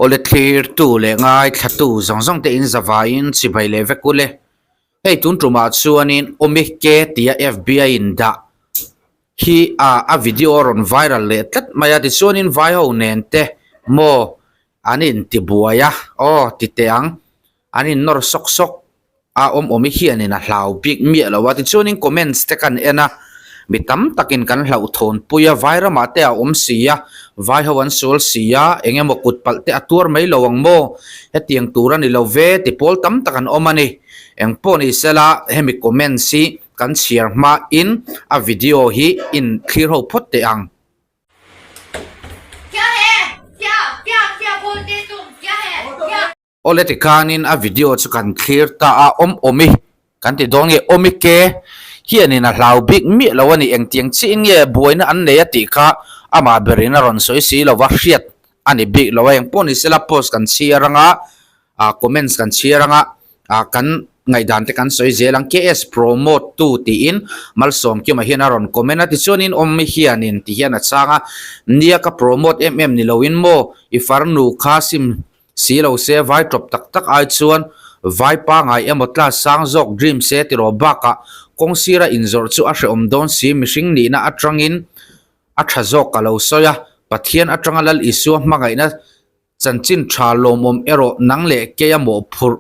Awle thlirtu leh ngaithlatu zawng zawng te in zavaiin chibai leh vek ule. Hei tun tumah chuanin Awmi ke tia FBI in dah hi a a video a rawn viral leh tlat mai a tichuanin vai ho nen te maw an intibuai a aw ti teh ang an innawr sawk sawk a awm awm i hianin a hlau bik miah lo a tichuanin comments te kan en a mi tam takin kan hlauhthawn pui a vai ramah te a awm si a vai ho an sual si a eng emaw kut palh te a tuar mai lo ang maw hetiang tur a ni lo ve ti pawl tam tak an awm a ni eng pawh ni sela hemi comments hi kan chhiar hmain a video hi in thlir ho phawt teh ang. Awle tikhanin a video chu kan thlir ta a, awm awmi kan ti dawn nge awmi ke hianin a hlau bik miah lo a ni, engtiang chiin nge buaina an nei a tih kha amah berin a rawn sawi si lo va, hriat a ni bik lo a, engpawh ni sela post kan chhiar anga ah comments kan chhiar anga ah kan ngaihdan te kan sawi zel ang KS promote tu tiin Malsawmkima hian a rawn comment a tichuanin awmi hianin ti hian a chhang a, nia ka promote em em ni loin maw i farnu kha sim Si lo se vai tawp tak tak ai chuan vai pangai emaw class sang zawk dream se tiraw bakah kawng sira inzawrh chu a hrehawm dawn si mihring nihna atangin a tha zawk ka lo sawi a, Pathian atanga Lal Isua hmangaihna chanchin tha lawmawm erawh nang leh keia mawhphurh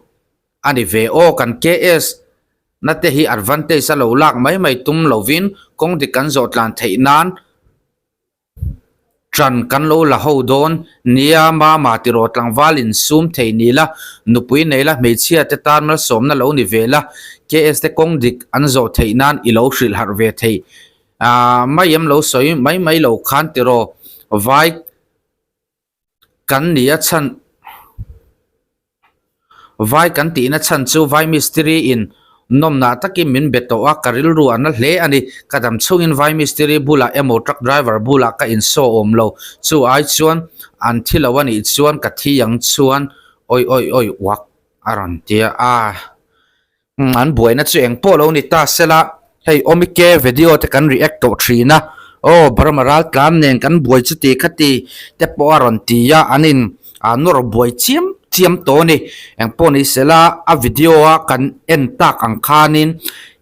a ni ve aw kan KS na te hi advantage a lo lak mai mai tum lovin kawng dik kan zawh tlan theih nan Ṭan kan lo la ho dawn nia mama tiraw tlangval in sum thei ni la, nupui nei la hmeichhia te tan malsawmna lo ni ve la, KS te kawng dik an zawh theih nan i lo hrilh harh ve thei mai em lo sawi mai mai lo khan tiraw vai Kan ni a chhan Vai kan tihna chhan chu Vai mistiri in nawmnah takin min be tawh a, ka rilru a na hle a ni. Ka dam chhungin Vai mistiri bulah emaw truck driver bulah ka insaw awm lo. Chu ai chuan an thi lo a nih chuan ka thi ang chuan awi awi awi uak a rawn ti a. An buaina chu eng pawh lo ni ta sela, hei Omike video te kan react tawh thin a, aw Burma ral tlan nen kan buai chuti khati te pawh a rawn ti a, an in nawr buai chiam chiam tawh a ni. Eng pawh ni sela a video a kan en tak ang khanin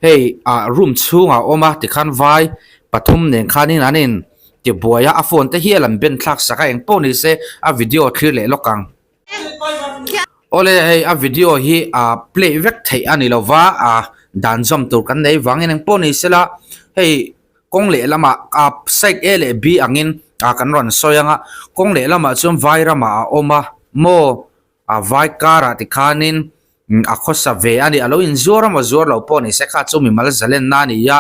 hei room chhungah a awm a tikhan vai pathum nen khanin an in ti buai a, a phone te hial an ben thlak sak a, eng pawh ni se a video thlir leh lawk ang. Awle hei a video hi ah play vek theih a ni lova ah dan zawm tur kan nei vangin engpawh ni sela hei kawng lehlamah ah side A leh B angin ah kan rawn sawi anga kawng lehlamah chuan vai ramah a awm a maw ah vai karah tikhanin a khawsa ve a ni a lo inzuar emaw zuar lo pawh ni se kha chu mimal zalenna a ni a.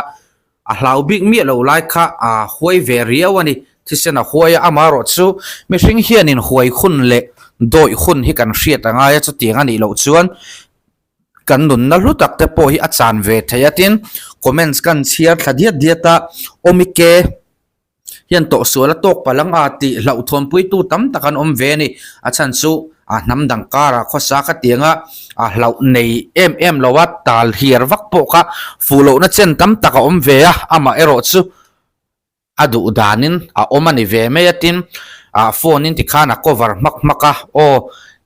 A hlau bik miah lo lai kha a huai ve riau a ni. Thisen a huai a, amaherawh chu mihring hianin huai hun leh dawih hun hi kan hriat a ngai a, chutiang a nih loh chuan kan nunna hlu tak te pawh hi a chan ve thei a. Tin, comments kan chhiar thla diat diat a, Awmike. hian tawhsual a tawk palh ang a tih hlauhthawnpuitu tam tak an awm ve a ni. A chhan chu a hnam dang karah khawsa kha tianga a hlauh nei em em lo a, tal hiar vak pawh kha fuh lohna chen tam tak a awm ve a, amah erawh chu a duh danin a awm a ni ve mai a, tin ah phone in tikhan a cover hmak hmak a, aw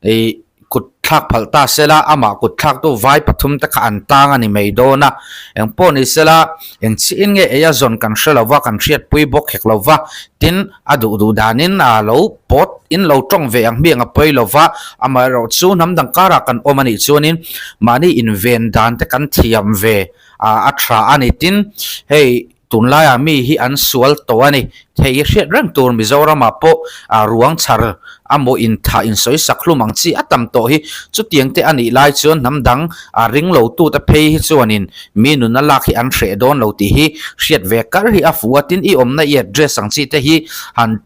ih Kut thlak phalh ta sela, amah kut thlaktu vai pathum te kha an tang a ni mai dawn a. Eng pawh ni sela, eng chiin nge ei a zawn kan hre lova, kan hriatpui bawk hek lova, tin a duh duh danin a lo pawt in lo tawng ve ang hmiang a pawi lova, amaherawh chu hnam dang karah kan awm a nih chuanin mahni inven dan te kan thiam ve a tha a ni. Tin, hei. Tunlaiah mi hi an sual tawh a ni. Thei i hriat reng tur Mizoramah pawh ruang chhar a maw inthah insawi sak hlum ang chi a tam tawh hi. Chutiang te a nih lai chuan hnam dang ring lo tute phei hi chuanin mi nuna lak hi an hreh dawn lo tih hi hriat ve kar hi a fuh a. Tin, i awmna i address ang chi te hi han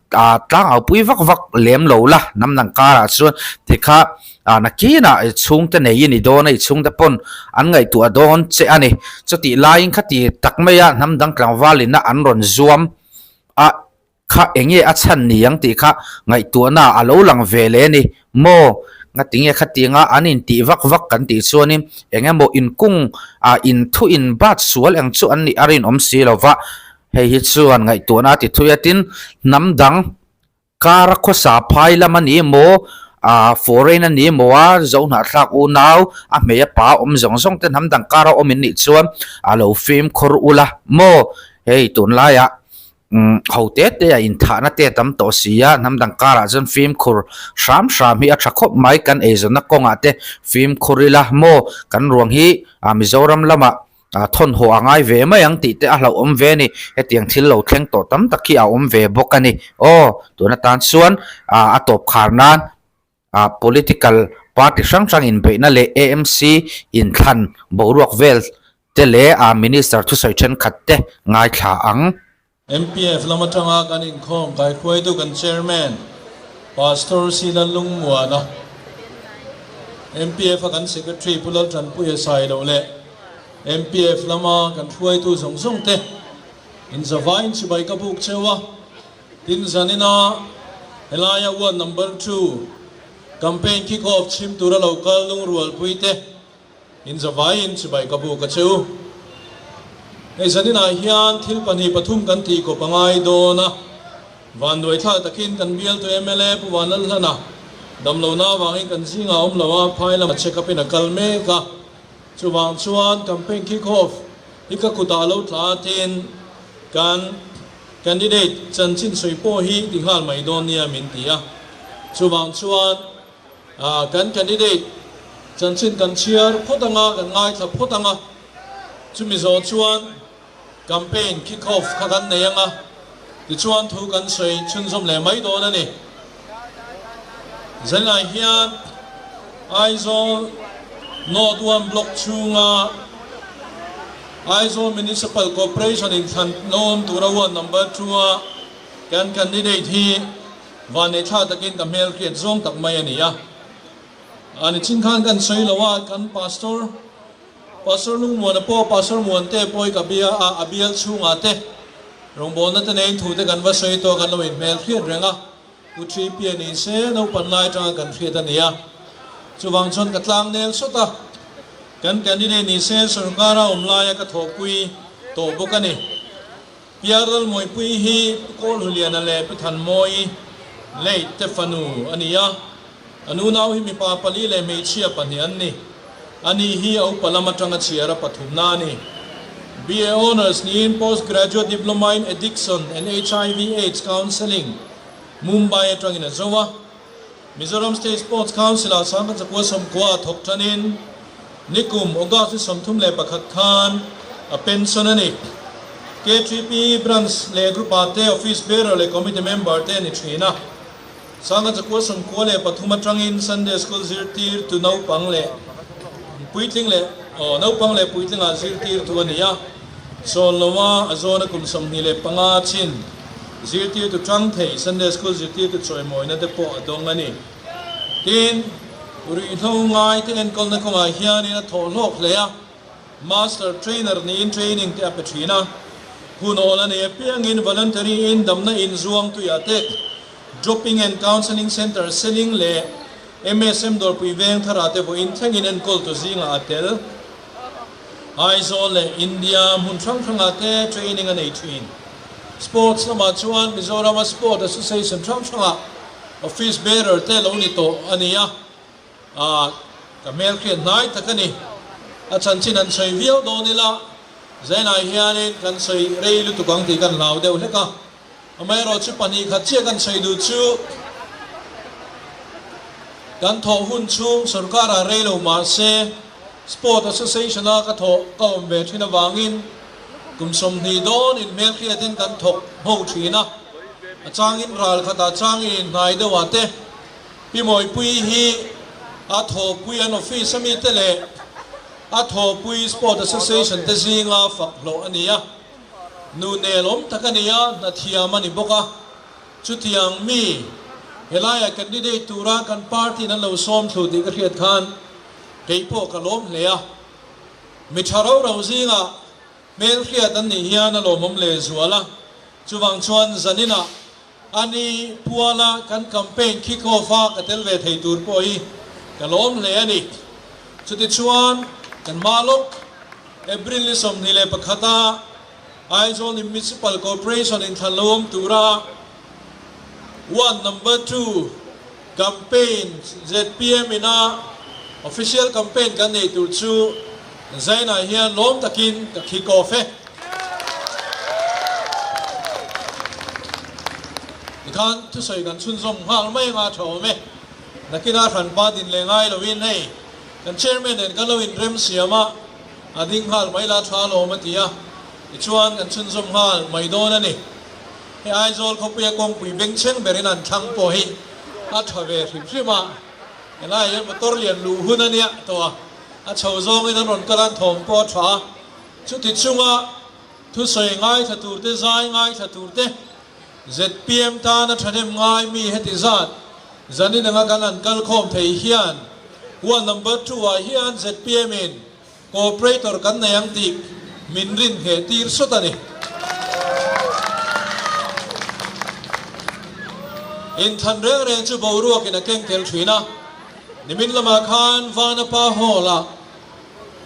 tlangaupui vak vak lem lo la hnam dang karah chuan tikha Ah nakinah i chhungte nei i ni dawn a, i chhungte pawn an ngaihtuah dawn che a ni. Chutih laiin khati tak maia hnam dang tlangval ina an rawn zuam a, kha enge a chhan ni ang tih kha ngaihtuahna a lo lang ve leh a ni. Maw, ngatinge khatinga an intih vak vak kan tih chuanin eng emaw inkung ah inthu inbat sual eng chu an nih a rinawm si lova, hei hi chuan ngaihtuahna a ti thui a, tin hnam dang Kar a khawsa phai lam a ni maw? Ahh foreign a ni maw a Zohnahthlak unau a hmei a pa awm zawng zawng te hnam dang kara awm in nih chuan a lo fimkhur ula maw hei tunlaiah umm ho te te a inthahna te a tam tawh si a hnam dang karah chuan fimkhur hram hram hi a tha khawp mai kan eizawnna kawngah te fimkhur ila maw kan ruang hi ah Mizoram lamah Ah thawnhaw a ngai ve mai ang tih te a hlauhawm ve a ni. Hetiang thil lo thleng tawh tam tak hi a awm ve bawk a ni. Aw, tun atan chuan ah a tawp khar nan ah political party hrang hrang inbeihna leh AMC inthlan boruak vel te leh ah minister thusawi thenkhat te ngaithla ang. MPF lam atanga kan inkhawm kaikhuaitu kan Chairman Pastor C Lallungmuana, MPF a kan Secretary Pu Laltanpuia Sailo leh MPF lama kan hruaitu zawng zawng te inzavaiin chibai ka buk cheu a, tin zanina helaia ward number two campaign kick off chhim tura lo kal lungrualpui te Inzavaiin chibai ka buk a che u. Hei zaninah hian thil pahnih pathum kan tih kawp a ngai dawn a, vanduaithlak takin kan bialtu mla Pu Vanlalhlana damlohna avangin kan zingah awm lo a, phai lama check up in a kal mek a, chuvang chuan campaign kick off hi ka kutah lo tla atin kan candidate chanchin sawi pawh hi ti nghal mai dawn nia min ti a, chuvang chuan Kan candidate chanchin kan chhiar phawt anga, kan ngaithla phawt anga, chumi zawh chuan campaign kick off kha kan nei anga, tichuan thu kan sawi chhunzawm leh mai dawn a ni. Zanlai hian Aizawl North One Block chhunga Aizawl Municipal Corporation inthlan lawm tura ward number two-a kan candidate hi Vanneih thla takin ka hmel hriat zawng tak mai a ni a. A ni chin khan kan sawi lo a, kan Pastor, Pastor Lungmuana pawh, Pastor Muante pawh hi ka bia a, a bial chhungah te rawngbawlna te neiin thu te kan va sawi tawh a, kan lo inhmel hriat reng a. Pu Thipia ni se naupan lai atanga kan hriat a ni a. Chuvang chuan ka tlang nel sawt a, kan candidate ni se sorkara awm laia ka thawhpui tawh bawk a ni. Piaral Mawipui hi Pu Kawlhuliana leh Pu Thanmawi late te fanu a ni a, a nunau hi mipa pali leh hmeichhia pahnih an ni. Ani hi a upa lam atanga chhiar a pathumna a ni. BA Honours niin Post Graduate Diploma in Addiction and HIV Aids Counselling, Mumbai atangin a zo a. Mizoram State Sports Council-ah Sangkachakua sawmkua a thawk tanin nikum August ni 31 khan a pension a ni. KTP Branch leh Group-ah te Office Bearer leh Committee Member te a ni thin a. Sangkachakua 93 atangin Sunday School zirtirtu naupang leh puitling leh naupang leh puitlingah zirtirtu a ni a. Sawnloa a zawna kum 25 chin Zirtirtu tang thei Sunday School zirtirtu chawimawina te pawh a dawng a ni. Tin, ruihhlo ngai te enkawlna kawngah hianin a thawh hlawk hle a, Master Trainer niin training te a pe thin a. Hun awl a nei apiangin voluntary in damna inzuang tuiah te, Dropping and Counselling Centre Seling leh MSM Dawrpui Veng tharah te vawiin thlengin enkawltu zingah a tel. Aizawl leh India hmun hrang hrangah te training a nei thin. Sports lamah chuan Mizorama Sport Association hrang hrangah Office Bearer te lo ni tawh a ni a, ah ka hmelhriat hnai tak a ni. A chanchin an sawi viau dawn ila, Zainah hianin kan sawi rei lutuk ang tih kan hlau deuh hlek a. Amaherawhchu pahnih khat chiah kan sawi duh chu kan thawh hun chhung sorkarah rei lo mahse Sport Association-a ka thawh ka awm ve thin avangin kum 20 dawn inhmelhriatin kan thawk ho thin a, a changin ral khatah changin inhnai deuhah te Pi Mawipui hi a thawhpui an office ami te leh a thawhpui Sport Association te zinga fak hlawh a ni a. Nu nelawm tak a ni a, hna thiam a ni bawk a. Chutiang mi, helaia candidate tura kan party-in an lo sawm thlu tih ka hriat khan kei pawh ka lawm hle a. Mi tha ro ro zingah hmel hriat an nih hian a lawmawm leh zual a. Chuvang chuan zaninah a ni puala kan campaign kick off a ka tel ve thei tur pawh hi ka lawm hle a ni. Chutichuan kan hma lawk. April ni 21 a Aizawl Municipal Corporation inthlan lo awm tura Ward Number Two Campaign zpm ina official campaign kan nei tur chu Zainah hian lawm takin ka kick off e. Tikhan thusawi kan chhunzawm nghal mai anga tha awm e. Nakina hranpa din leh ngai loin hei kan chairman nen kan lo inrem siam a, a ding nghal mai la tha alawm a ti a, tichuan kan chhunzawm nghal mai dawn a ni. Hei Aizawl khawpuia kawngpui bengchheng berin an thlang pawh hi a tha ve hrim hrim a, helaiah hian motor lian luh hun a nia tawh a, a chho zawngin an rawn kal a, an thawm pawh a tha a, chuti chunga thusawi ngaithla tur te, zai ngaithla tur te, zpm tana thahnem ngai mi heti zat zanin anga kan han kal khawm thei hian ward number two ah hian zpm in Cooperator kan nei ang tih min rin ngheh tir sawt a ni. Inthan reng reng chu boruakin a keng tel thin a, nimin lamah khan Vanapa Hall-ah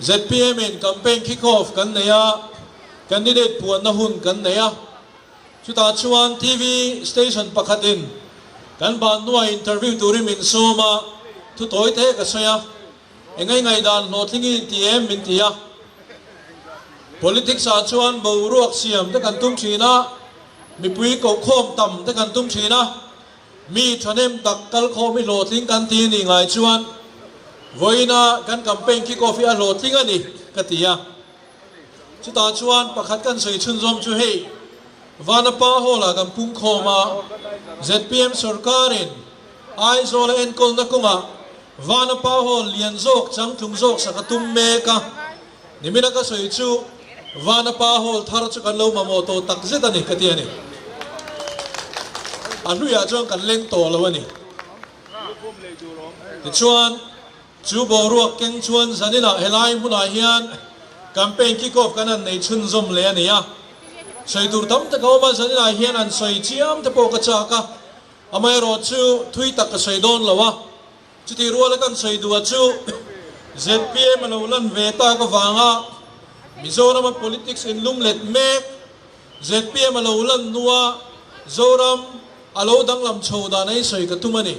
zpm in campaign kick-off kan nei a, candidate puanna hun kan nei a. Chutah chuan TV station pakhatin kan ban hnuah interview turin min sawm a, thu tawi te ka sawi a. Eng ei ngaihdan hlawhtling i inti em min ti a. Politics ah chuan boruak siam te kan tum thin a, mipui kohkhawm tam te kan tum thin a, mi thahnem tak kalkhawm i hlawhtling kan ti ni ngai chuan vawiina kan campaign kick off hi a hlawhtling a ni ka ti a. Chutah chuan pakhat kan sawi chhunzawm chu hei Vanapa Hall ah kan pungkhawm a, zpm sorkarin Aizawl a enkawlna kawngah Vana pa haw lian zawk changtlung zawk sak a tum mek a, nimina ka sawi chu Vana pa hawl thar chu kan lo mamawh tawh tak zet a ni ka ti a ni. A hluiah chuan kan leng tawh lo a ni. Tichuan, chu boruak keng chuan zaninah helai hmunah hian campaign kick off kan han nei chhunzawm leh a ni a. Sawi tur tam tak a awm a, zaninah hian an sawi chiam te pawh ka chak a. Amaherawh chu thui tak ka sawi dawn lo a, chutih ruala kan sawi duh a chu zpm a lo lan ve tak avanga Mizorama politics inlum let mek, zpm a lo lan hnua Zoram a lo danglam chho dan a insawi ka tum a ni.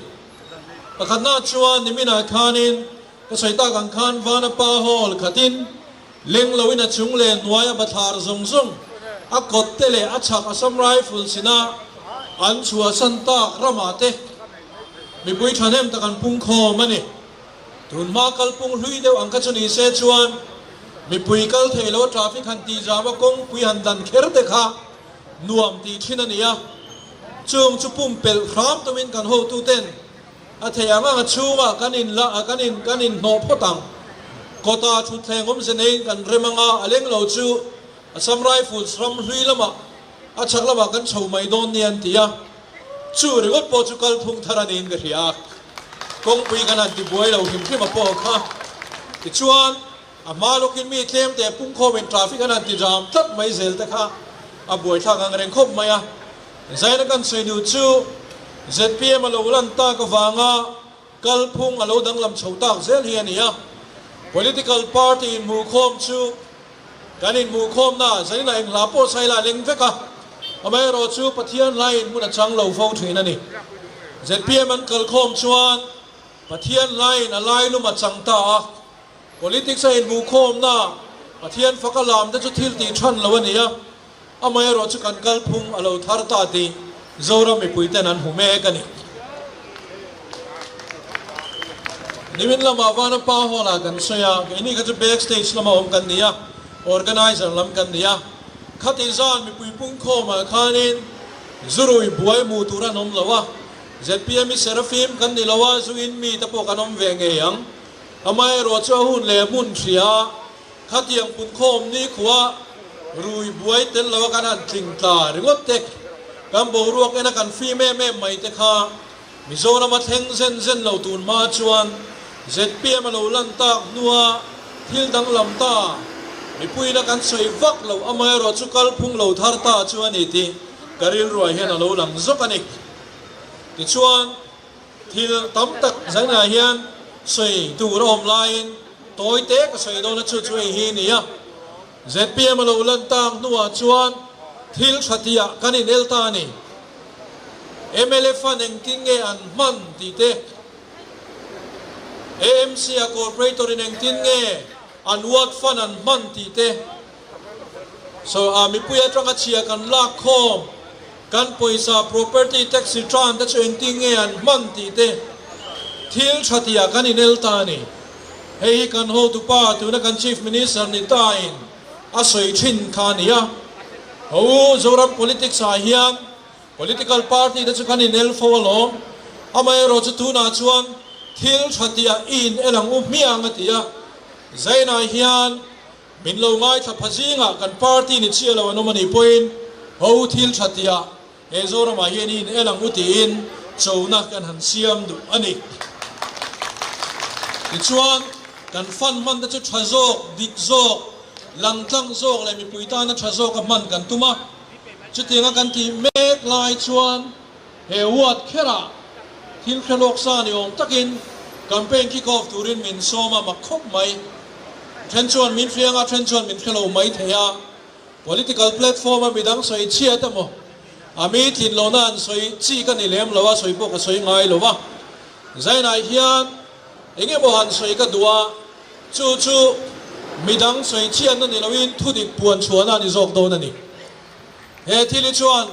Pakhatna chuan niminah khanin ka sawi tak ang khan Vanapa Hall khatin leng loin a chung leh hnuaia bathlar zawng zawng a kawt te leh a chhak Assam Rifles ina an chhuahsan tak ramah te mipui thahnem tak an pung khawm a ni. Tunhma kalpung hlui deuh ang kha chu ni se chuan mipui kal thei lo traffic han tih zam a kawngpui han dan kher te kha nuam tih thin a ni a, chung chu pumpelh hram tumin kan hotuten A thei ang ang a chhungah kan in la kan in kan in hnawh phawt ang. Kawta thutthleng awmze neiin kan rem anga a leng lo chu Assam Rifles ram hlui lamah a chhak lamah kan chho mai dawn nia an ti a. Chu ringawt pawh chu kalphung thar a niin ka hria a. Kawngpui kan han ti buai lo hrim hrim a pawh kha. Tichuan a hma lawkin mi tlem te pungkhawmin traffic an han ti jam tlat mai zel te kha a buaithlak ang reng khawp mai a. Zaina kan sawi duh chu zpm a lo lan tak avanga kalphung a lo danglam chho tak zel hi a ni a. Political party inhmuhkhawm chu kan inhmuhkhawmna zaninah eng hla pawh saila a leng vek a, amaherawh chu Pathian hlaiin hmun a chang lo fo thin a ni. Zpm an kalkhawm chuan Pathian hlaiin a lailum a chang ta a. Politics a inhmuhkhawmna Pathian faka lam te chu thil tih than lo a ni a. Amaherawh chu kan kalphung a lo thar ta tih Zoram mipuiten an hmu mek a ni. Nimin lamah Vanapa Hall-ah kan sawi a, keini kha chu back stage lama awm kan ni a, organizer lam kan ni a. Khati zan mipui pungkhawmah khanin zurui buai hmuh tur an awm lo a, zpm i Seraphim kan ni lo a, zu in mi te pawh kan awm ve ngei ang. Amaherawh chu a hun leh hmun hria a. Khatiang punkhawm nikhua rui buai tel lo a kan han tling tla ringawt te, kan boruak ena kan fim em em mai te kha Mizoram a thleng zen zen lo tun hma chuan zpm a lo lan tak hnua thil danglam ta mipuiin a kan sawi vak lo amaherawh chu kalphung lo thar ta chu a ni tih ka rilruah hian a lo lang zawk a ni. Tichuan. Thil tam tak zainah hian sawi tur a awm laiin tawi te ka sawi dawn a chu chu hei hi a ni a. Zpm a lo lan tak hnuah chuan thil tha tihah kan inel ta a ni. Mla fund engtin nge an hman tih te, AMC a corporator in engtin nge an ward fund an hman tih te, so a mipui atanga chhia kan lak khawm kan pawisa property tax return te chu engtin nge an hman tih te thil tha tihah kan inel ta a ni. Hei hi kan hotupa tuna kan Chief Minister ni ta in a sawi thin kha a ni a. Ho Zoram politics ah hian Political party te chu kan inel fo alawm. Amaherawh chu tunah chuan thil tha tihah i inel ang u hmiang a ti a. Zainah hian min lo ngaithla pha zingah kan party ni chiah lo an awm a nih pawhin ho thil tha tihah he Zoramah hian i inel ang u tiin chona kan han siam duh a ni. Tichuan kan fund hman te chu tha zawk, dik zawk, langtlang zawk leh mipui tana tha zawka hman kan tum a. Chutianga kan tih mek lai chuan he ward kherah thil hre lawk sa ni awm takin campaign kick off turin min sawm a mak khawp mai. Then chuan min hriang a, then chuan min hre lo mai thei a. Political platform a midang sawi chhiat emaw, a mi tlin lohna an sawi chi ka ni lem lo a, sawi pawh ka sawi ngai lo a. Zainah hian eng emaw han sawi ka duh a. Chu chu midang sawi chhiatna ni loin thudik puan chhuahna a ni zawk dawn a ni. He thil hi chuan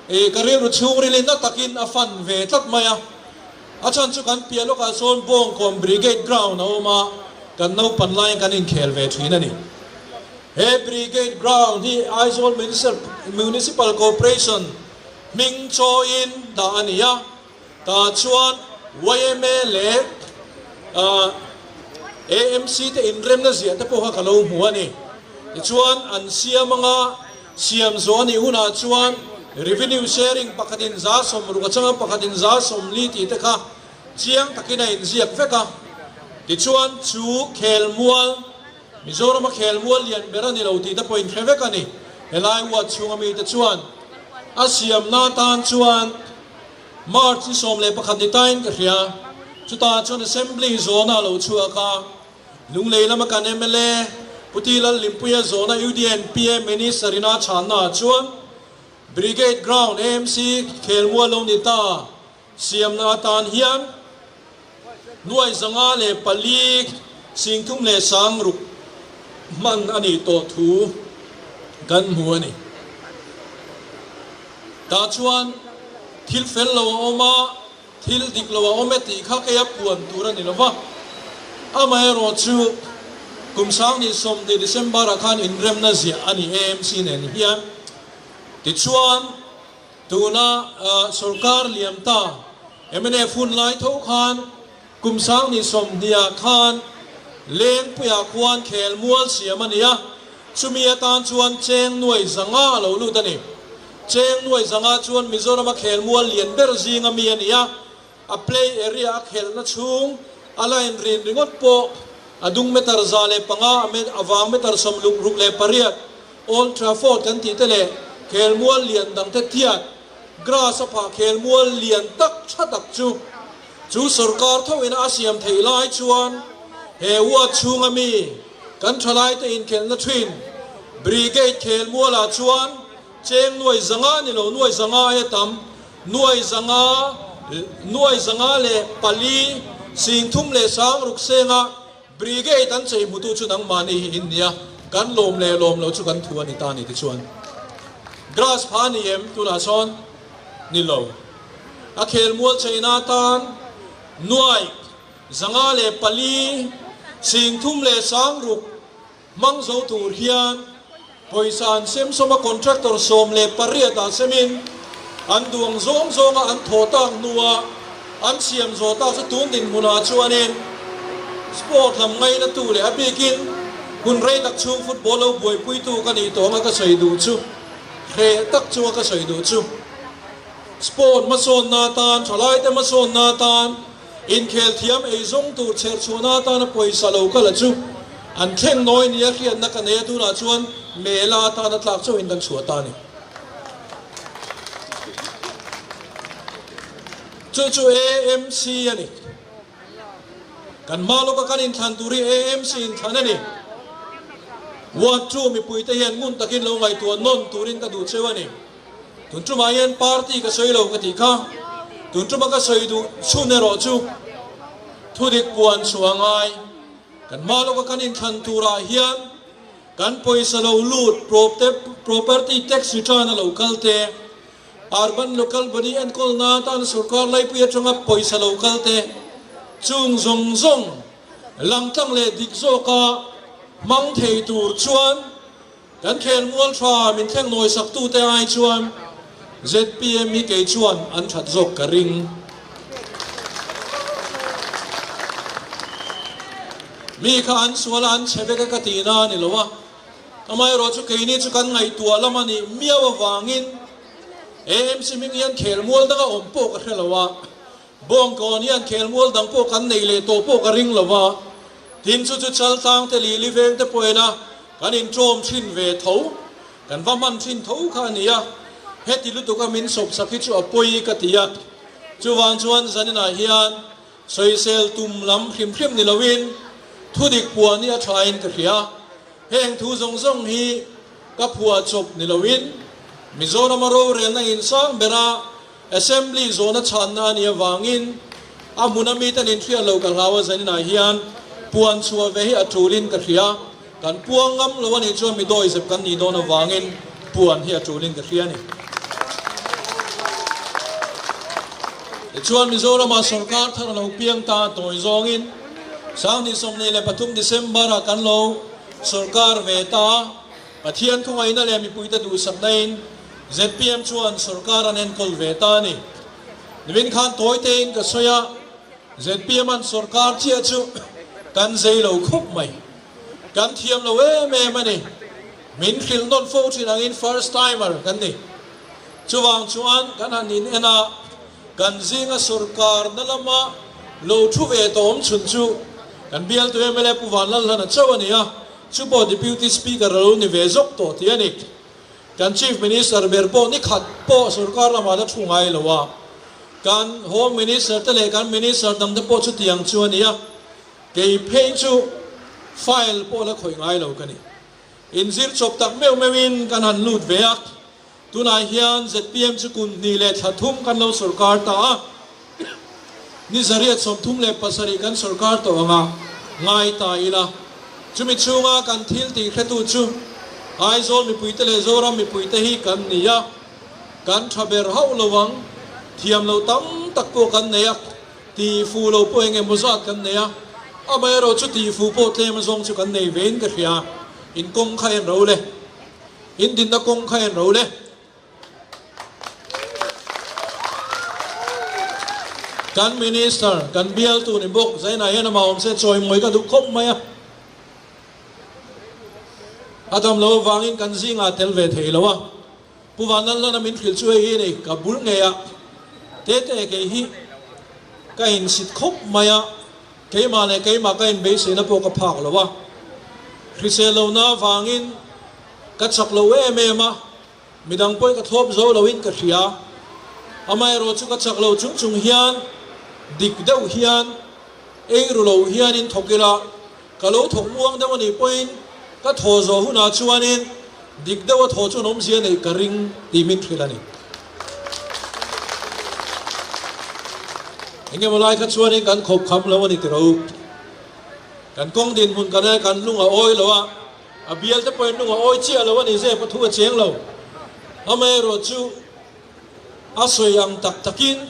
i ka rilru chhungrilin na takin a fan ve tlat mai a. A chhan chu kan piah lawkah sawn Bawngkawn Brigade Ground a awm a, kan naupan laiin kan inkhel ve thin a ni. He Brigade Ground hi Aizawl Municipal Corporation hming chawiin dah a ni a. Tah chuan yma leh AMC te inremna ziah te pawh kha ka lo hmu a ni. Tichuan an siam anga siam zawh a nih hunah chuan revenue sharing pakhatin 60 a changa pakhatin 40 tih te kha chiang takin a inziak vek a. Tichuan chu khelmual, Mizorama khelmual lian ber a ni lo tih te pawh inhre vek a ni. Helai ward chhunga mite chuan a siamna atan chuan March ni 11 ni tain ka hria. Chutah chuan Assembly zawna a lo chhuak a, Lunglei lama kan mla Pu Ti Lalhlimpuia zawna UDNPA Minister ina chhanna ah chuan Brigade Ground AMC khelmual lo ni ta siamna atan hian nuai 504 30,000 hman a nih tawh thu kan hmu a ni. Tah chuan thil fel lo a awm a, thil dik lo a awm e tih kha keia puan tur a ni lo va. Amaherawh chu kum 2020 December-ah khan inremna ziah a ni AMC nen hian. Tichuan tuna sorkar liam ta mnf hun lai tho khan kum 2020-ah khan Lengpuiah khuan khelmual siam a ni a. Chumi atan chuan cheng nuai 500 a lo lut a ni. Cheng nuai 500 chuan Mizorama khelmual lian ber zinga mi a ni a, a play area a khelhna chhung a line rin ringawt pawh a dung meter 105, a vang meter 68, Old Trafford kan tih te leh khelmual lian dang te tiat grass a phah khelmual lian tak tha tak chu chu sorkar thoin a siam theih lai chuan he ward chhunga mi Kan thalaite inkhelhna thin Brigade khelmualah chuan cheng nuai 500 ni lo nuai 500 aia tam nuai 500 nuai 504 30,000 senga Brigade an chei hmutu chu nangmahni hi in nia, kan lawm leh lawm lo chu kan thu a ni ta ni tichuan Grass pha ni em tunah sawn ni lo a khelmual cheina atan nuai 504 30,000 hmang zo tur hian pawisa an sem sawm a, contractor 18 ah semin an duang zawng zawnga an thawh tak hnuah an siam zawh tak chu tun dinhmunah chuanin sport lam ngainatu leh a bikin hun rei tak chhung football lo buaipuitu ka nih tawh anga ka sawi duh chu hreh tak chunga ka sawi duh chu sport hmasawnna atan thalaite hmasawnna atan Inkhel thiam eizawng tur chher chhuahna atana pawisa lo kal a chu an thleng nawi nia hriatna ka nei a, tunah chuan mela atana tlak chauhin kan chhuah ta a ni. Chu chu AMC a ni. Kan hma lawka kan inthlan tur hi AMC inthlan a ni. Ward 2 mipuite hian ngun takin lo ngaihtuah nawn turin ka duh cheu a ni. Tun tumah hian party ka sawi lo ka tih kha. Tun tuma ka sawi duh chhun erawh chu thudik puan chhuah ngai kan hma lawka kan inthlan turah hian kan pawisa lo lut property tax return a lo kal te, Urban Local Body enkawlna atan sorkar laipui atanga pawisa lo kal te chung zawng zawng langtlang leh dik zawka hmang thei tur chuan Kan khelmual tha min thleng nawi sak tute ai chuan zpm hi kei chuan an that zawk ka ring. Mi kha an sual a an chhe vek a ka tih na a ni lo a, amaherawh chu keini chu kan ngaihtuah lam a nih miau avangin AMC hming hian khelmual danga awm pawh ka hre lo a, Bawngkawn hian khelmual dang pawh kan nei leh tawh pawh ka ring lo a, tin chu chu Chaltlang te lih Liveng te pawh ena kan inṭawm thin ve tho, kan va hman thin tho kha a ni a, heti lutuka min sawpsak hi chu a pawi ka ti a, chuvang chuan zaninah hian sawisel tum lam hrim hrim ni loin thudik puan hi a thain ka hria, heng thu zawng zawng hi ka phuahchawp ni loin Mizorama rorelna insang bera Assembly zawhna chhanna a nih avangin a hmuna mite nen hriat loh ka hlau a, zaninah hian puan chhuah ve hi a tulin ka hria. Kan puang ngam lo a nih chuan mi dawizep kan nih dawn avangin puan hi a tulin ka hria a ni. Tichuan Mizorama sorkar thar a lo piang ta tawi zawngin 2023 December-ah kan lo sorkar ve ta a, Pathian khawngaihnna leh mipuite duhsaknain zpm chuan sorkar an enkawl ve ta a ni. Nimin khan tawi tein ka sawi a, zpm an sorkar chiah chu kan zei lo khawp mai. Kan thiam lo em em a ni. Min hrilh nawn fo thin angin first timer kan ni. Chuvang chuan kan han in en a, kan zinga sorkar na lama lo thu ve tawh awm chhun chu kan bialtu mla Pu Vanlalhlana chauh a ni a, chu pawh Deputy Speaker a lo ni ve zawk tawh tih a ni. Kan Chief Minister ber pawh ni khat pawh sorkar lamah la thu ngai lo a, kan Home Minister te leh kan Minister dang te pawh chutiang chu a ni a, kei phei chu file pawh la khawih ngai lo ka ni. Inzir chawp tak meuh meuhin kan han lut ve a, tunah hian zpm chu kum hnih leh thla thum kan lo sorkar ta a, ni 837 kan sorkar tawh ang a, ngai ta ila. Chumi chhunga kan thil tih hretu chu Aizawl mipuite leh Zoram mipuite hi kan ni a, kan tha ber hauh lo ang, thiam loh tam tak pawh kan nei a, tih fuh lo pawh eng emaw zat kan nei a, amaherawh chu tih fuh pawh tlem azawng chu kan nei vein ka hria, in kawng kha en ro le, in dinna kawng kha en ro le. Kan Minister, kan bialtu ni bawk, Zainah hian amah awm se chawimawi ka duh khawp mai a. A dam lo avangin kan zingah tel ve thei lo a. Pu Vanlalhlana min hrilh chu hei hi ni, ka bul ngei a, tete kei hi ka insit khawp mai a, keimah leh keimah ka inbeisehna pawh ka phak lo a. Hrisel lohna avangin ka chak lo em em a. Midang pawhin ka thlawp zo loin ka hria. Amaherawh chu ka chak lo chung chung hian dik deuh hian ei ru lo hianin thawk ila, ka lo thawk muang deuh a nih pawhin ka thaw zawh hunah chuanin dik deuha thaw chuan awmzia neih ka ring tih min hrilh a ni. Engemaw lai kha chuanin kan khawp kham lo a ni tiro. Kan kawng dinhmun kan kan lung a awi lo a. A bial te pawhin lung a awi chiah lo a ni zep a thu a cheng lo. Amaherawh chu a sawi ang tak takin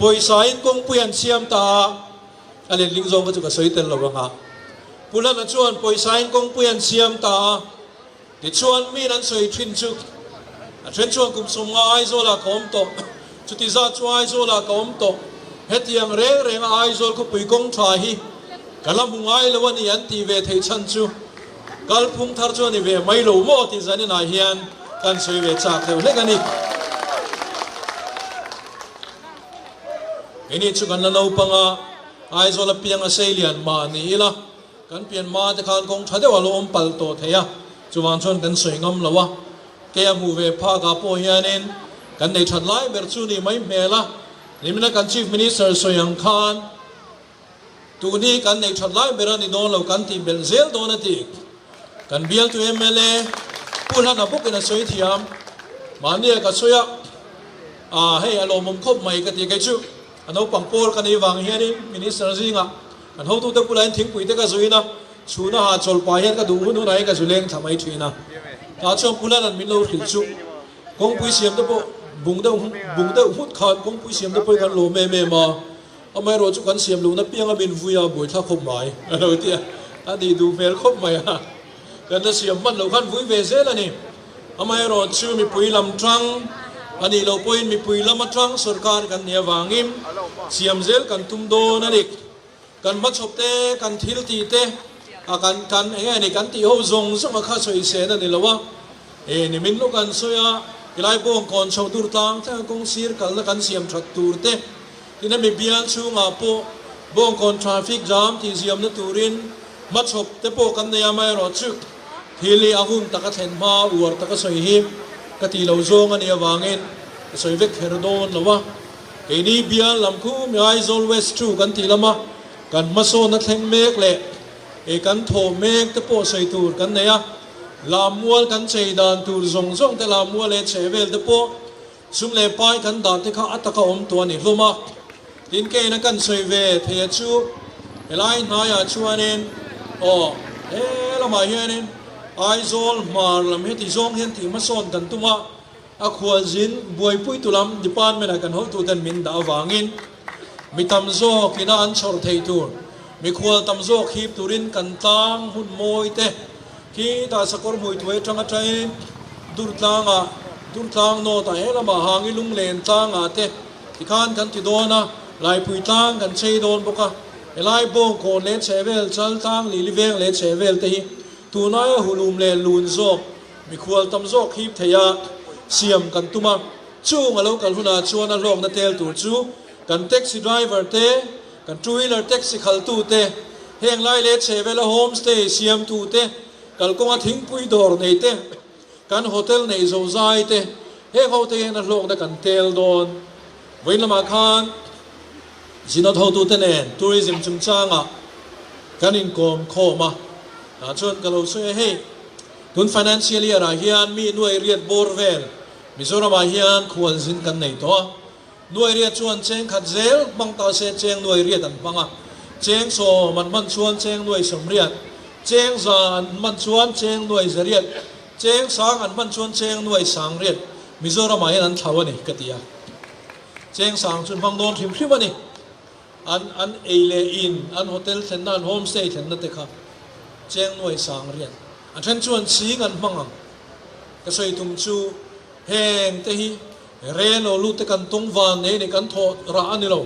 pawisain kawngpui an siam ta a, a letling zawng kha chu ka sawi tel lo ang a. Pu Lana chuan pawisain kawngpui an siam ta a, tichuan min an sawi thin chu a then chuan kum 50 Aizawlah ka awm tawh, chuti zat chu Aizawlah ka awm tawh, hetiang reng renga Aizawl khawpui kawng tha hi Ka la hmu ngai lo a ni an tih ve theih chhan chu kalphung thar chu a ni ve mai lo maw tih zaninah hian kan sawi ve chak deuh hlek a ni. Keini chu kan la naupang a, Aizawl apiang a sei lian mah ni ila kan pian hma te khan kawng tha deuh a lo awm palh tawh thei a, chuvang chuan kan sawi ngam lo a. Kei a hmuh ve phakah pawh hianin kan nei that lai ber chu ni mai hmel a, nimina kan Chief Minister sawi ang khan, Tun hi kan neih that lai ber a ni dawn lo kan tih belh zel dawn a ti. Kan bialtu mla Pu Hlana bawkin a sawi thiam. Mahnia ka sawi a. A hei a lawmawm khawp mai ka ti kei chu a naupang pawl ka nei vang hianin Minister zingah kan hotute bulah hian thingpui te ka zuin a, chhuna ha chawl pah hian ka duh hun hunah hian ka zu leng thla mai thin a. Tah chuan Pu Lanan min lo hrilh chu kawngpui siam te pawh bung deuh bung deuh nghut khan kawngpui siam te pawh hi kan lawm em em a, amaherawh chu kan siam lohna pianga min vui a buaithlak khawp mai a lo ti a, a nih duh hmel khawp mai a. Kan la siam hman loh khan vui ve zel a ni. Amaherawh chu mipui lam tang a nih loh pawhin mipui lam atang sorkar kan nih avangin siam zel kan tum dawn a ni. Kan hmachhawp te, kan thil tih te, a kan kan eng nge ni kan tih ho zawng zawng a kha sawi sen a ni lo a. E nimin lawk an sawi a, tilai bawng kawn chho tur tlang thleng a kawng sir kalna kan siam that tur te, tin hemi bial chhungah pawh bawngkawn traffic jam tih ziamna turin hmachhawp te pawh kan nei a, amaherawhchu thil hi a hun taka thlen hma uar taka sawi hi ka tih lo zawng a nih avangin ka sawi vek kher dawn lo a. Keini bial lam khu mi Aizawl West chu kan tih lama kan hmasawnna thleng mek leh e kan thawh mek te pawh sawi tur kan nei a, Lammual kan chei dan tur zawng zawng te Lammual leh chhehvel te pawh Sum leh pai kan dah te kha a taka awm tawh a ni hlawm a, tin keina kan sawi ve thei a chu helai hnaiah chuanin aw he lamah hianin Aizawl hmar lam heti zawng hian tih hmasawn kan tum a, a khualzin buaipuitu lam department ah kan hotuten min dah avangin mi tam zawk ina an chhawr thei tur mikhual tam zawk hip turin kan tlang hun mawi te Khitah sakawr hmui thuai atang atangin Durtlangah, Durtlang North ah he lamah Hangi Lunglen tlangah te tikhan kan ti dawn a, Laipui tlang kan chei dawn bawk a, helai Bawngkawn leh chhehvel Chal tlang Lili veng leh chhehvel te hi tunaia hulum leh lun zawk mikhual tam zawk hip thei a siam kan tum a, chung a lo kal hunah chuan a hlawkna tel tur chu kan taxi driver te, Kan two wheeler taxi khaltu te, heng lai leh chhehvela home stay siamtu te, kalkawnga thingpui dawr nei te, kan hotel neih zo zai te, heng ho te hian a hlawkna kan tel dawn. Vawiin lamah khan Zinawt hotute nen tourism chungchangah kan inkawm khawm a, tah chuan ka lo sawi a, hei tun financial year ah hian mi nuai riat bawr vel Mizoramah hian khualzin kan nei tawh a, Nuai riat chuan cheng khat zel hmang ta se cheng nuai riat an hmang a, cheng sawm an hman chuan cheng nuai sawm riat, cheng za an hman chuan cheng nuai za riat, cheng sang an hman chuan cheng nuai sang riat Mizoramah hian an thlau a ni ka ti a. Cheng sang chu hmang dawn hrim hrim a ni. An an ei leh in, an hotel thlenna, an homestay thlenna te kha cheng nuai sang riat. A then chuan ching an hmang ang. Ka sawi tum chu heng te hi Re lo lut te kan tung van nei ni kan thawh rah a ni lo,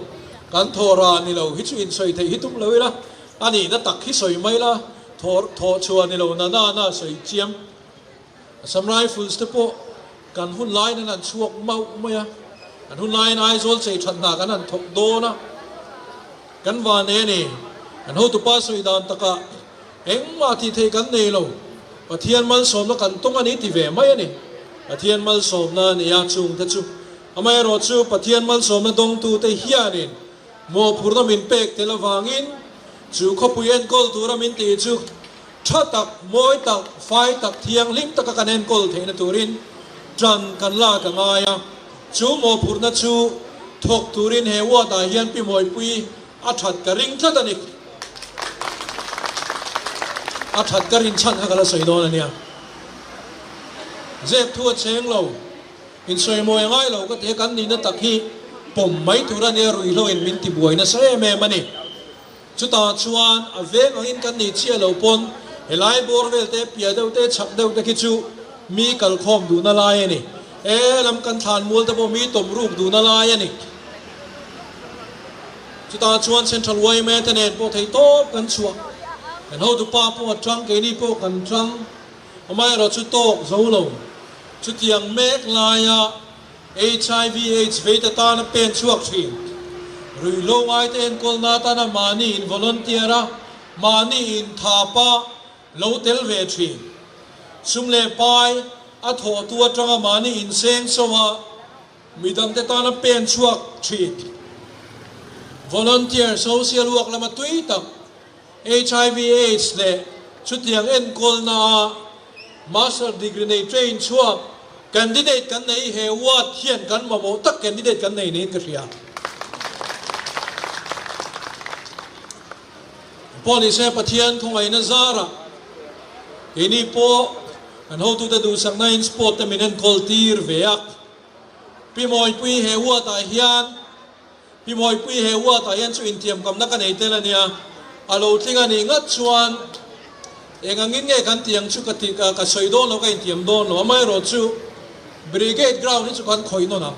kan thawh rah a ni lo hi chu insawi theih hi tum lo ila, a nihna tak hi sawi mai la, thawh thawh chhuah a ni lo na na na sawi chiam. Assam Rifles te pawh kan hun laiin an han chhuak mauh mai a, kan hun laiin Aizawl chei that hna kan han thawk dawn a, kan van nei a ni, kan hotupa sawi dan takah Engmah tih theih kan nei lo, Pathian malsawmna kan tawng a ni ti ve mai a ni. Pathian malsawmna a ni a, chungte chu. Amaherawh chu Pathian malsawmna dawngtute hianin mawhphurhna min pek tel avangin chu khawpui enkawl tura min tih chu tha tak, mawi tak, fai tak, thianghlim taka kan enkawl theihna turin tan kan lak a ngai a. Chu mawhphurhna chu thawk turin he ward-ah hian Pi Mawipui A that ka ring tlat a ni. A that ka rin chhan kha ka la sawi dawn a nia. Zep thu a cheng lo, insawimawi a ngai lo ka ti a, kan nihna tak hi pawm mai tur a nia ruihhlo in min tibuai nasa em em a ni. Chutah chuan a veng angin kan nih chiah lo pawn helai bawr vel te, piah deuh te, chhak deuh te khi chu mi kalkhawm duhna lai a ni. He lam kan thlan mual te pawh mi tawm ruk duhna lai a ni. Chutah chuan Central yma te nen pawh thei tawp kan chhuah. Kan hotu pa pawh a tang, keini pawh kan tang. Amaherawh chu tawk zo lo. Chutiang mek laia HIV AIDS veit atana pen chhuak thin. Ruihhlo ngaite enkawlna atana mahni in volunteer a, mahni in thapa lo tel ve thin. Sum leh pai a thawhtu atanga mahni inseng so a, Midangte tana pen chhuak thin, volunteer, social work lama tui tak, hiv aids leh chutiang enkawlnaa master degree nei train chhuak Candidate kan nei he ward hian kan mamawh tak candidate kan nei niin ka hria. Pawh nise Pathian khawngaihna zarah keini pawh kan hotute duhsakna in sport te min enkawl tir ve a. Pi Mawipui he ward ah hian Pi Mawipui he ward ah hian chu intiamkamna ka nei tel a nia, a lo tling a nih ngat chuan eng angin nge kan tih ang chu ka tih ka sawi dawn lo, ka intiam dawn lo, amaherawh chu Brigade ground hi chu kan khawih nawn ang.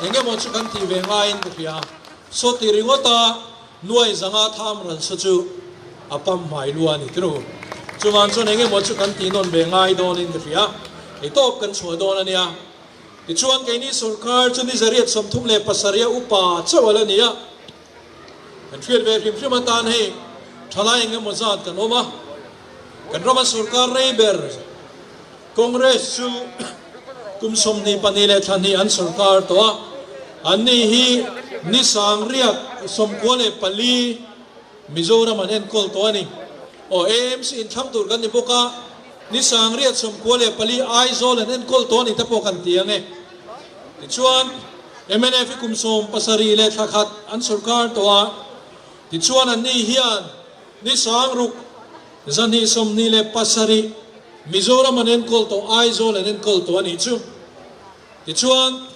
Eng emaw chu kan tih ve ngaiin ka hria, saw ti ringawt a nuai zanga tham ran saw chu a pam hmai lu a ni tiro. Chuvang chuan eng emaw chu kan tih nawn ve ngai dawnin ka hria, ei tawp kan chhuah dawn a nia. Tichuan, keini sawrkar chu ni 137 a upa chauh a la ni a. Kan hriat ve hrim hrim atan hei thalai eng emaw zat kan awm a. Kan rama sawrkar rei ber Congress chu kum 22 leh thla hnih an sawrkar tawh a. Anni hi ni 1094 Mizoram an enkawl tawh a ni. Aw, AMC inthlang tur kan ni bawk a, ni 1094 Aizawl an enkawl tawh a ni te pawh kan ti ang e. Tichuan, mnf hi kum 70 leh thla khat an sawrkar tawh a, tichuan anni hian ni 6227 Mizoram an enkawl tawh, Aizawl an enkawl tawh a nih chu. Tichuan,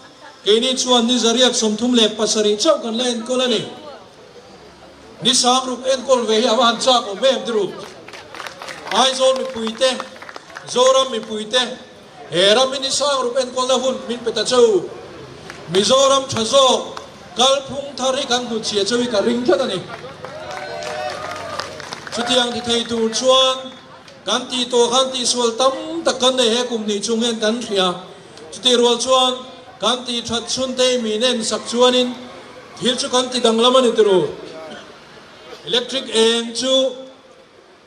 keini chuan ni 137 chauh kan la enkawl a ni. Ni 60 enkawl ve hi a va han chak awm em tiruk. Aizawl mipuite, Zoram mipuite, he ram hi ni 60 enkawlna hun min pe ta cheu. Mizoram tha zawk kalphung thar hi kan hnutchhia cheu hi ka ring tlat a ni. Chutiang ti thei tur chuan kan tih tawh khan tihsual tam tak kan nei he kum hnih chung hian kan hria. Chutih rual chuan kan tih that chhun te mi nen sak chuanin thil chu kan ti danglam a ni turu. Electric eng chu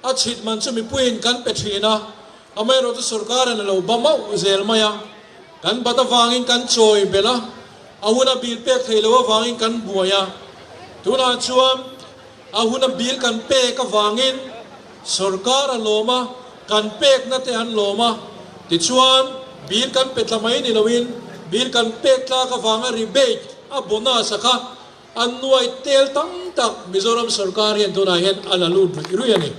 a chhit man chu mipuiin kan pe thin a, amaherawh chu sorkarin a lo ba mauh zel mai a, kan bat avangin kan chawi belh a, a huna bill pek theih loh avangin kan buai a, tunah chuan a huna bill kan pek avangin sorkar a lawm a, kan pekna te an lawm a, tichuan bill kan pe tla mai ni loin bill kan pek tlak avanga rebate a bonus a kha an nuai tel tam tak Mizoram sorkar hian tunah hian a la lut ruih ruih a ni.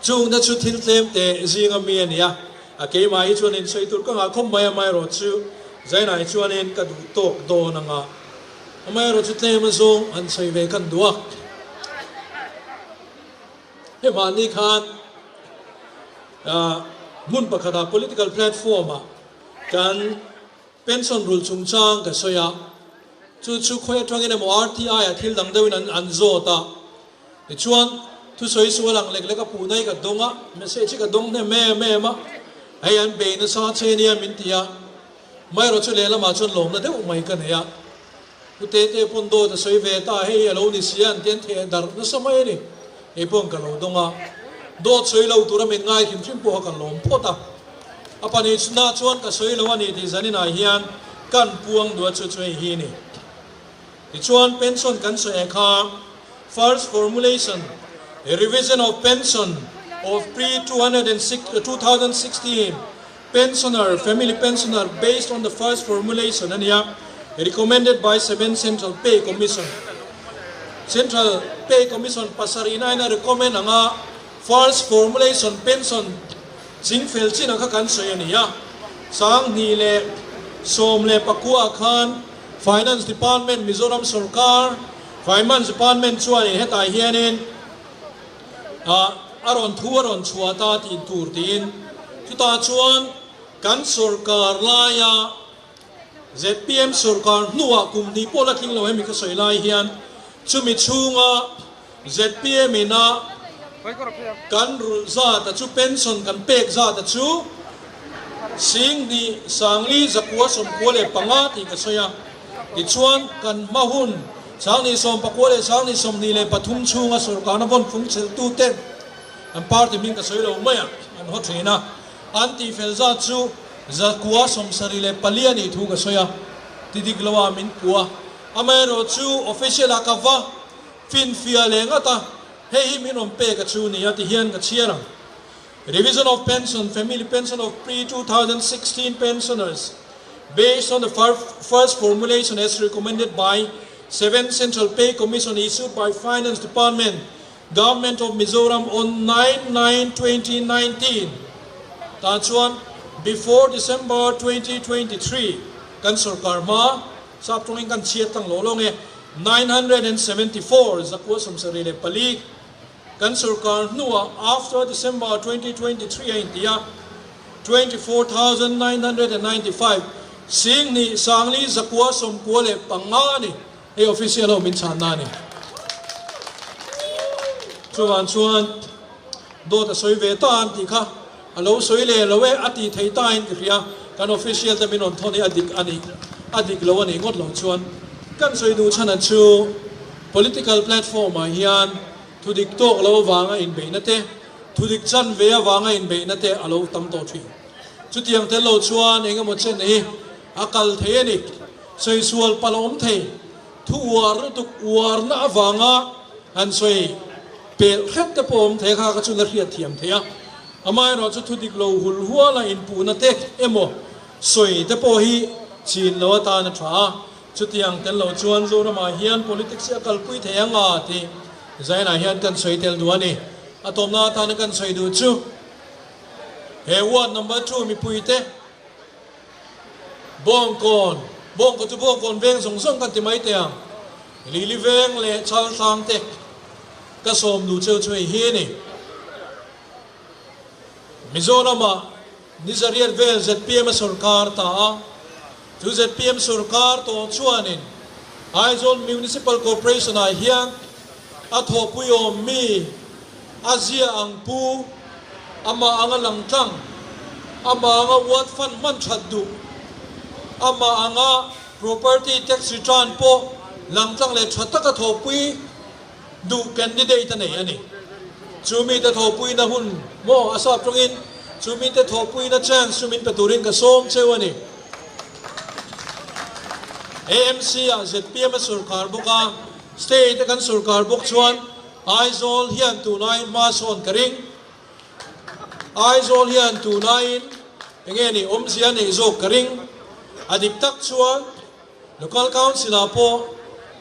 Chungte chu thil tlem te zinga mi a ni a, a keimah hi chuan insawi tur ka ngah khawp mai amaherawh chu Zainah hi chuanin ka duh tawk dawn anga amaherawh chu tlem azawng an sawi ve kan duh a. He mahni khan hmun pakhatah political platform ah kan pension rul chungchang ka sawi a, chu chu khawi atangin emaw RTI ah thil dang deuhin an an zawt a, tichuan thusawi sual ang lek lek a puh na hi ka dawng a, message hi ka dawng hnem em em a, hei an bei nasa che nia min ti a, amaherawh chu lehlamah chuan lawmna deuh mai ka nei a. Pu Tete pawn dawt a sawi ve ta, hei a lo ni si a, an ti an theh darh nasa mai a ni. Kei paw'n ka lo dawng a, dawt sawi lo tura min ngai hrim hrim pawha ka lawm phawt a. A pahnih chhunah chuan ka sawi lo a ni tih zaninah hian kan puang duh a chu chu hei hi a ni. Tichuan pension kan sawi ang kha first formulation, revision of pension of pre 2016, Pensioner, Family Pensioner based on the first formulation a nia, recommended by Seventh Central Pay Commission. Central Pay Commission pasarih na in a recommend anga first formulation pension chingfel chin ang kha kan sawi a ni a. 2019 khan Finance Department Mizoram Sorkar Finance Department chuanin hetah hianin a rawn thu a rawn chhuah ta tih tur tiin chutah chuan kan sorkar laia zpm sorkar hnuah kum hnih pawh la tling lo hemi ka sawi lai hian chumi chhunga zpm ina kan rulh zat a chu pension kan pek zat a chu 10 0 195 tih ka sawi a. Tichuan, kan hma hun 2019 leh 2023 chhunga sorkarna vawn fung chhelhtuten an party hming ka sawi lo mai a, an haw thin a, an tihfel zat chu 174 a nih thu ka sawi a, ti dik lo a min puh a. Amaherawh chu official ah ka va finfiah leh ngat a, hei hi min rawn pek a chu ni a ti hian ka chhiar ang. Revision of pension, family pension of pre-2016 pensioners based on the first formulation as recommended by 7th Central Pay Commission issued by Finance Department, Government of Mizoram on 9/9/2019. Tah chuan before December 2023 kan sorkar hma sap tawngin kan chhiat tlang lo lo nge 974 zakua 74 kan sorkar hnuah after December 2023 a inti a, 24,995 sing hnih sangli zakua 95 a ni. Hei official ho min chhanna a ni. Chuvang chuan dawt a sawi ve ta an tih kha a lo sawi leh lo e a tih thei ta in ka hria. Kan official te min rawn thawn hi a dik a nih a dik lo a nih ngawt lo chuan kan sawi duh chhan a chu political platform ah hian thu dik tawk lo avanga inbeihna te thu dik chan ve avanga inbeihna te a lo tam tawh thin. Chutiang tel lo chuan eng emaw chen hi a kal thei a ni. Sawi sual palh a awm thei. Thu uar lutuk uarna avanga han sawi pelh hret te pawh awm thei a, kha kha chu la hriat thiam thei a. Amaherawh chu thu dik lo hul huala inpuhna te emaw sawi te pawh hi chin lo atan a tha a. Chutiang tel lo chuan Zoramah hian politics hi a kalpui thei ang a tih Zainah hian kan sawi tel duh a ni. A tawpna atana kan sawi duh chu he ward number two mipuite, Bawngkawn, Bawngkawn chu Bawngkawn veng zawng zawng kan ti mai teh ang. Lili veng leh Chaltlang te ka sawm duh cheu chu hei hi a ni. Mizoramah ni zariat vel zpm a sorkar ta a, chu zpm sorkar tawh chuanin Aizawl Municipal Corporation ah hian a thawhpui awm mi A zia ang pu, amah anga lang tlang, amah anga ward fund hman that duh, amah anga property tax return pawh lang tlang leh tha taka thawhpui duh candidate a nei a ni. Chu mite thawhpuina hun maw a sap tawngin chu mite thawhpuina chance chu min pe turin ka sawm cheu a ni. AMC ah zpm a sorkar bawk a, state a kan sorkar bawk chuan Aizawl hian tunaiin hma sawn ka ring. Aizawl hian tunaiin enge ni awmzia neih zawk ka ring. A dik tak chuan Local Council ah pawh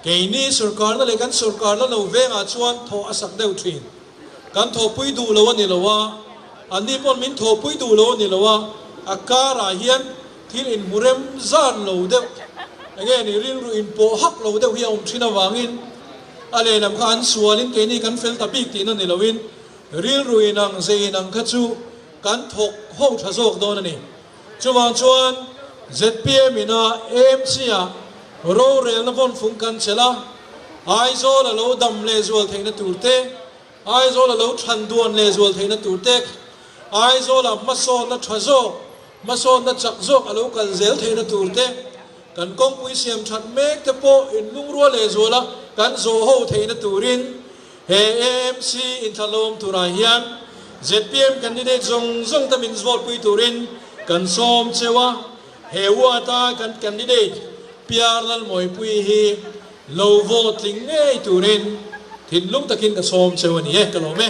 keini sorkarna leh kan sorkarna lo vengah chuan thawh a sak deuh thin. Kan thawhpui duh lo a ni lo a, anni pawn min thawhpui duh lo a ni lo a, a karah hian thil inhmu rem zan lo deuh enge ni rilru inpawh hak lo deuh hi a awm thin avangin A lehlam kha an sualin keini kan fel ta bik tihna ni loin rilru inang ze inang kha chu kan thawk ho tha zawk dawn a ni. Chuvang chuan zpm ina AMC ah rorelna vawnfung kan chelh a, Aizawl a lo dam lehzual theihna tur te, Aizawl a lo than duan lehzual theihna tur te, Aizawl ah hmasawnna tha zawk, hmasawnna chak zawk a lo kal zel theihna tur te, Kan kawngpui siam that mek te pawh inlungrual leh zuala kan zawh ho theihna turin he AMC inthlahlawm turah hian zpm candidate zawng zawng te min vote pui turin kan sawm cheu a, he ward-a kan candidate PR Lalmawipui hi lo vote tling ngei turin thinlung takin ka sawm cheu a ni e, ka lawm e.